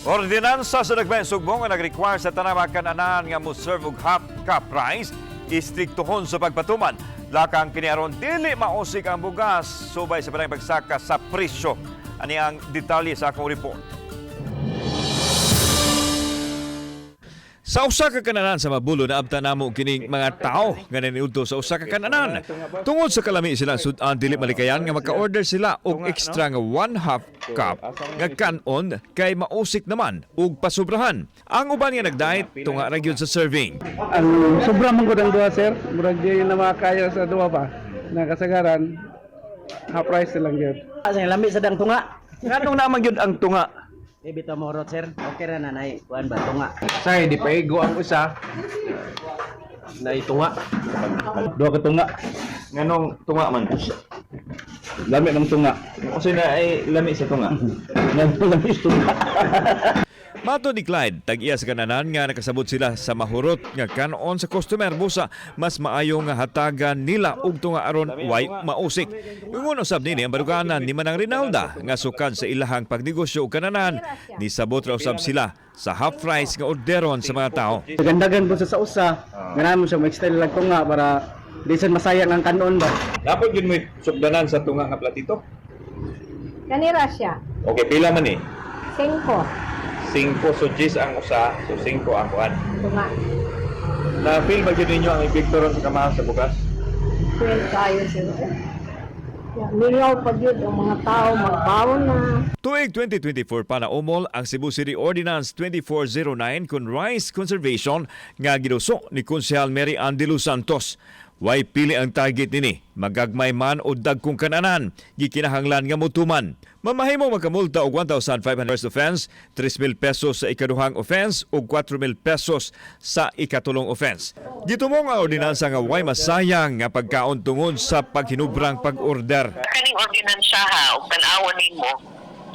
Ordinansa sa Nagbayan Sugbo nga nag-require sa tanang mga kananan nga mo-serve og half cup rice, istriktohon sa pagpatuman. Lakang kini aron dili mausik ang bugas subay sa panang pagsaka sa presyo. Ani ang detalye sa akong report. Sa usa ka kananan sa Mabulo, naabtan namo kining mga tao nga naniudto sa usa ka kananan. Tungod sa kalami sila sud-an, dili malikayan nga maka-order sila og extra nga one half cup nga kanon kay mausik naman og pasubrahan. Ang uban nga nagdiet, tunga ra gyud sa serving. Ang sobra man gud ang duha, sir. Murag di na makaya sa duha pa. Nakasagaran, half price na lang yun. Sa lami sa dang tunga. Nganong naman gyud ang tunga? Eh, bitaw mo sir. Okay ra na nay kuan ba tunga. Say di paigo ang usa. Na itunga. Duha ka tunga. Nganong tunga man? Lami ng tunga. Kasi na ay lami sa tunga. Nganong lami sa tunga. Mato ni Clyde, tag-iya sa kananan nga nakasabot sila sa mahurot nga kanon sa customer busa mas maayo nga hatagan nila og tunga aron way mausik. Ingon usab nini ang baruganan ni Manang Rinalda nga sukad sa ilahang pagnegosyo og kananan, nisabot ra usab sila sa half price nga orderon sa mga tao. Dagandagan po sa usa. Ganahan mo siya mo-extend lang tunga para di sad masayang ang kanon ba. Dapat gyud mo sugdanan sa tunga nga platito. Kanira siya. Okay, pila man eh? Singko. 5, so 10 ang usa, so 5 ang kuan. Tunga. Na feel ba gyud ninyo ang epekto ron sa kamahal sa bugas? Well, tayo sir. Yeah, mingaw pa yun ang mga tao, magbawon na. Tuig 2024 pa naumol ang Cebu City Ordinance 2409 kun rice conservation nga giduso ni Konsehal Mary Ann de Los Santos. Way pili ang target nini, magagmay man o dagkong kananan, gikinahanglan nga motuman. Mamahimo makamulta og 1,500 first offense, 3,000 pesos sa ikaduhang offense ug 4,000 pesos sa ikatulong offense. Gitumong ang ordinansa nga way masayang nga pagkaon tungod sa paghinubrang pag-order. Kaning ordinansa ha, ug tan-awon nimo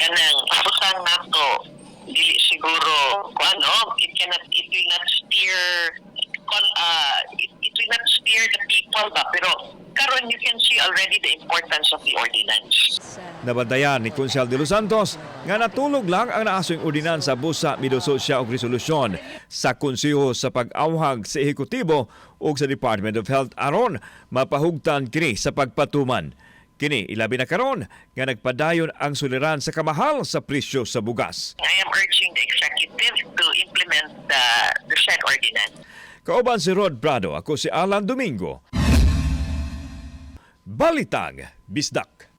kanang usang nato, dili siguro kuan, no, it cannot, it will not steer con it will not steer the people ba, pero karon you can see already the importance of the ordinance. Nabantayan ni Konsehal de Los Santos nga natulog lang ang naasoy ordinansa busa miduso siya og resolusyon sa konseho sa pag-awhag sa ehekutibo ug sa Department of Health aron mapahugtan kini sa pagpatuman. Kini ilabi na karon nga nagpadayon ang suliran sa kamahal sa presyo sa bugas. I am urging the executive to implement the said ordinance. Kauban si Rod Prado, ako si Alan Domingo. Balitang Bisdak.